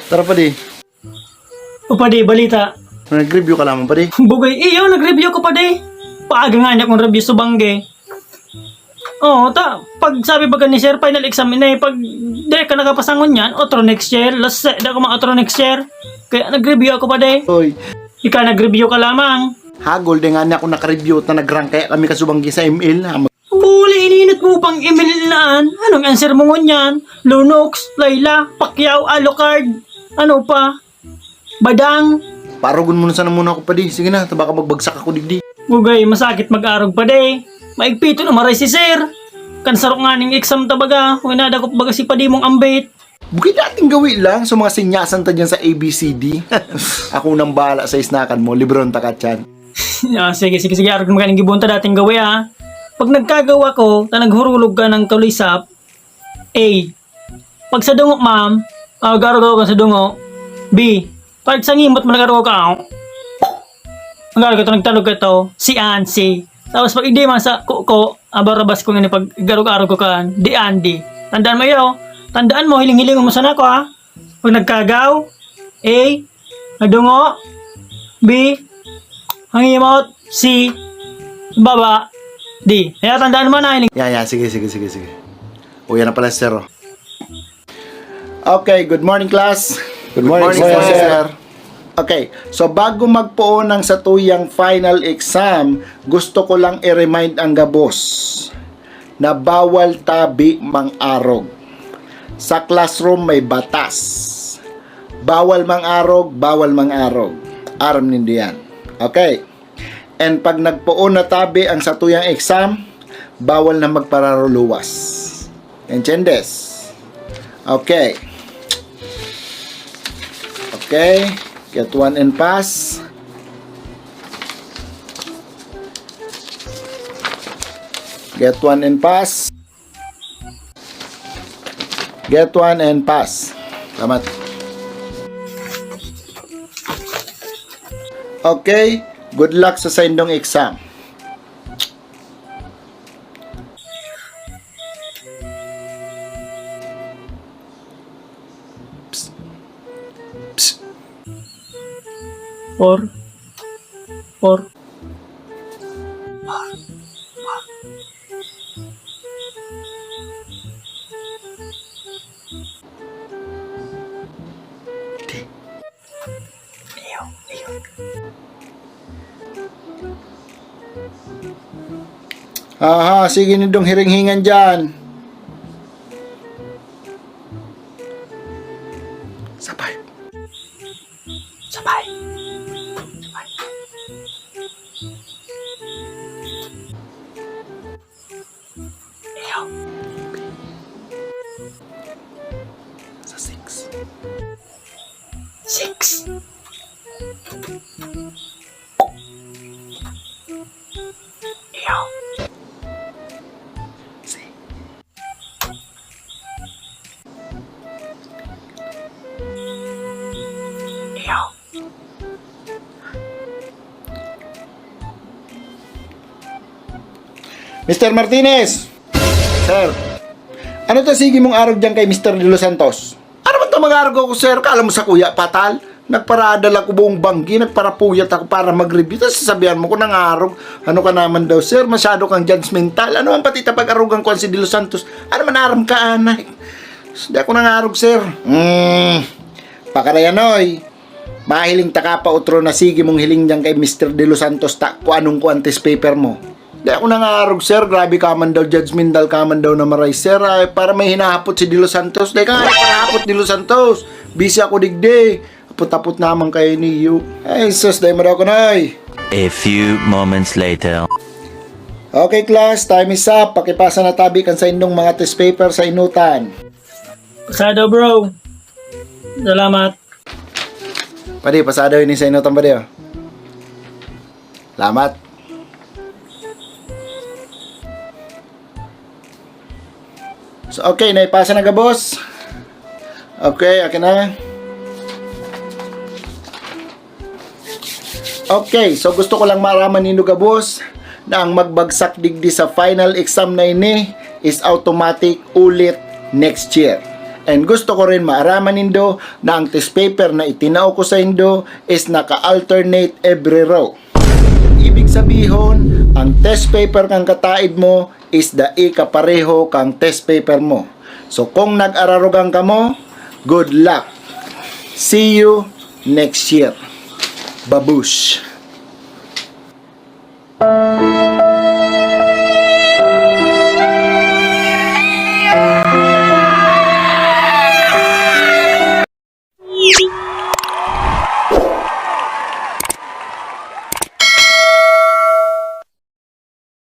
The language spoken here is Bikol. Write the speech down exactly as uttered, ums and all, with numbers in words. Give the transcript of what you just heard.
Tara, padi. O, padi, balita. Nag-review ka lamang, padi? Bugay, iyo, nag-review ko, padi. Paaga nga niya kung review sa bangge. Oo, ta, pag sabi baga ni sir, final exam na eh, pag di ka nakapasangon yan, otro next year, lase, di ako ma-otro next year. Kaya nag-review ako, padi. Oy. Ika, nag-review ka lamang. Hagol, di nga niya ako naka-review ta nagrang kaya kami kasubanggi sa M L. Ha, mag- Buli, ininot mo pang M L naan. Anong answer mo ngunyan? Lunox, Laila, Pacquiao, Alucard. Ano pa? Badang. Parugon mo na sana muna ako, padi. Sige na, ta baka magbagsak ako digdi. Bugay, masakit mag-arog, padi. Maigpito na maray si sir. Kan sarong nganing exam ta baga, o inadakop baga si padi mong ambit. Bukid dating gawi lang sa mga sinyasan ta dyan sa A B C D. Ako nang bahala sa isnakan mo, libron ta ka tiyan. Ah, sige, sige, sige. Arog naman kaning gibunta dating gawi, ah. Pag nagkagawa ko, ta naghurulog ka ng kulisap, A. Pag sa dungo, ma'am, ah, garog ako sa dungo. B. Pag sa ngimot, malagarog ka, ah. Ang garog ito, nagtalog ka ito, si Ansi. Tapos pag hindi man sa kuko, abarabas ko ngayon pag garog-arog ko kan, di Andy. Tandaan mo iyo, tandaan mo, hiling-hilingon mo sana ako, ha? Pag nagkagaw, A, nadungo, B, hangimot, C, baba, D. Kaya tandaan mo na, hiling- Yan, yan. Sige, sige, sige, sige. O, yan na pala, sir, oh. Okay, good morning, class. Good morning, sir. Okay, so bago magpoon ang satuyang final exam, gusto ko lang i-remind ang gabos na bawal tabi mang-arog. Sa classroom may batas. Bawal mang-arog, bawal mang-arog. Aram nindo yan. Okay. And pag nagpoon na tabi ang satuyang exam, bawal na magpararuluwas. Entiendes? Okay. Okay. Get one and pass. Get one and pass. Get one and pass. Salamat. Okay. Good luck sa saindong exam. Psst. Psst. Por. Por. Aha, sige nindong hiringhingan dyan. Sabay. Sabay. Sabay. Iyo. Sa six. Six. Iyo. Si. Iyo. Mister Martinez! Sir. Ano ta sige mong arog diyan kay Mister De Los Santos? Ano man ta mag-arog ako, sir? Kala mo sa kuya, patal? Nagparada lang ako buong banggi, nagparapuyat ako para mag-review. Tapos sasabihan mo ko nang arog. Ano ka naman daw, sir? Masyado kang judgmental. Ano man pati ta pag-arogan ko si De Los Santos? Ano man aram ka, anay? Di ako nang arog, sir. Hmm. Pakarayan, oy. Mahiling ta ka pa otro na sige mong hiling diyan kay Mister De Los Santos ta kung anong kuan test paper mo. Di ako nangarog, sir. Grabe ka man daw, judgmental ka man daw na maray, sir. Ay, para may hinahapot si De Los Santos. Di ka nga parahapot, De Los Santos. Busy ako digdi. Apot-apot naman kayo niyo. Ay, sus, dahil mo daw ko na, ay. A few moments later. Okay, class, time is up. Pakipasa na tabi kan sa inyong mga test paper sa inutan. Pasado, bro. Salamat. Padi, pasado ini sa inutan, padi, oh. Salamat. So, okay, naipasa na gabos. Okay, akin na. Okay, so gusto ko lang maaraman nindo gabos na ang magbagsak digdi sa final exam na ini is automatic ulit next year. And gusto ko rin maaraman nindo na ang test paper na itinao ko sa indo is naka-alternate every row. Ibig sabihon, ang test paper kan kataid mo is dai kapareho kang test paper mo. So kung nag-ararugang kamo, good luck. See you next year. Babush!